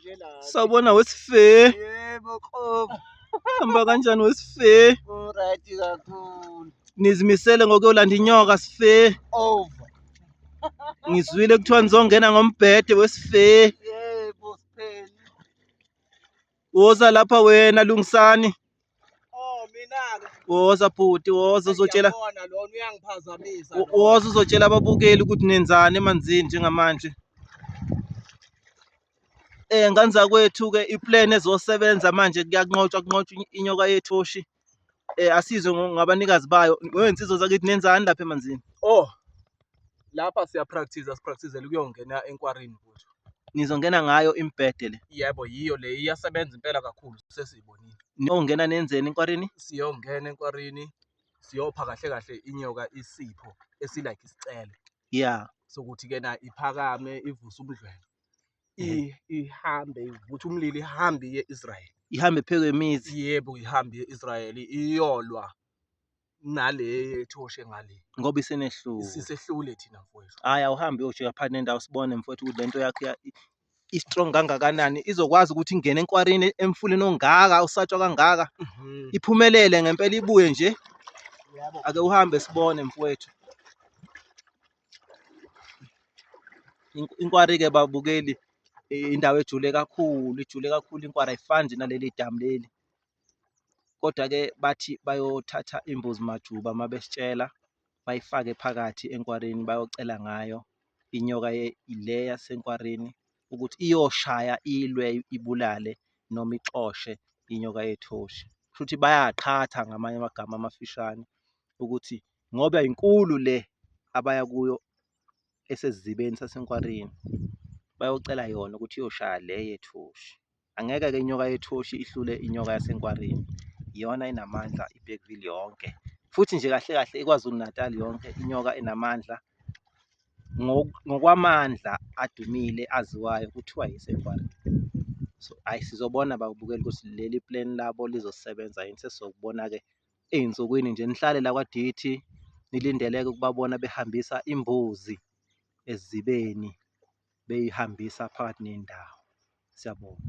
nje la. Sawubona wesife. Yebo Qobo. Hamba kanjani wesife? Ku-right kakhulu. Nizimisele ngokuyolanda inyoka sife. Over. Ngizwile kuthiwa nizongena ngombhede wesife. Yebo sipheli. Woza lapha wena Lungisani. Oh mina-ke. Woza bhuti, woza uzotshela Ngiyabona lona uyangiphazamisa. Woza uzotshela ababukeli ukuthi nenzani emanzini njengamanje. Ngane zakwethu-ke i-plan ezosebenza manje kuyanqotshwa kunqotshwa inyoka yethoshi. Asizwe ngabanikazi bayo. Weyinsizwa zakithi nenzani lapha emanzini? Oh, lapha siya practice, sipracticela ukuyongena enkwarini mfowethu. Nizongena ngayo imibhede le? Yebo, yiyo le iyasebenza impela kakhulu sesiyibonile. Niyongena nenzeni enkwarini? Siyongena enkwarini siyopha kahle kahle inyoka isipho esilike isicelo. Sokuthi ke na iphakame ivuse umdlwelo. Ihambe ivuthe umlilo ihambe iye e-Israel. Ihambe phezu kwemizi. Yebo, ihambe iye e-Israel iyolwa nale yethoshe ngale. Ngoba isenehlule. Isisehlule thina mfowethu. Hhayi awuhambe uyojika phakathi nendawo sibone mfowethu ukuthi lento yakho i-strong kangakanani izokwazi ukuthi ingene enkwarini emfuleni ongaka usatshwa kangaka iphumelele ngempela ibuye nje. Yebo. Ake uhambe sibone mfowethu. Inkwari-ke babukeli indawo ejule kakhulu, ijule kakhulu inkwari ayifani nje naleli damu leli. Kodwa-ke bathi bayothatha imbuzi majuba uma besitshela bayifake phakathi enkwarini bayocela ngayo inyoka le yasenkwarini ukuthi iyoshaya ilwe ibulale noma ixoshe inyoka yethoshi. Kusho ukuthi bayaqhatha ngamanye amagama amafishane ukuthi ngoba inkulu le abaya kuyo esesizibeni sasenkwarini bayocela yona ukuthi iyoshaya le yethoshi. Angeke-ke inyoka yethoshi ihlule inyoka yasenkwarini, iyona enamandla iBergville yonke. Futhi nje kahle kahle iKwaZulu Natal yonke inyoka enamandla ngokwamandla adumile aziwayo kuthiwa yisenkwarini. So hhayi sizobona babukeli ukuthi leli plan labo lizosebenza yini, sesizokubona-ke ey'nsukwini nje. Nihlale la kwa-D_T nilindeleke ukubabona behambisa imbuzi esizibeni beyihambisa phakathi nendawo. Siyabonga.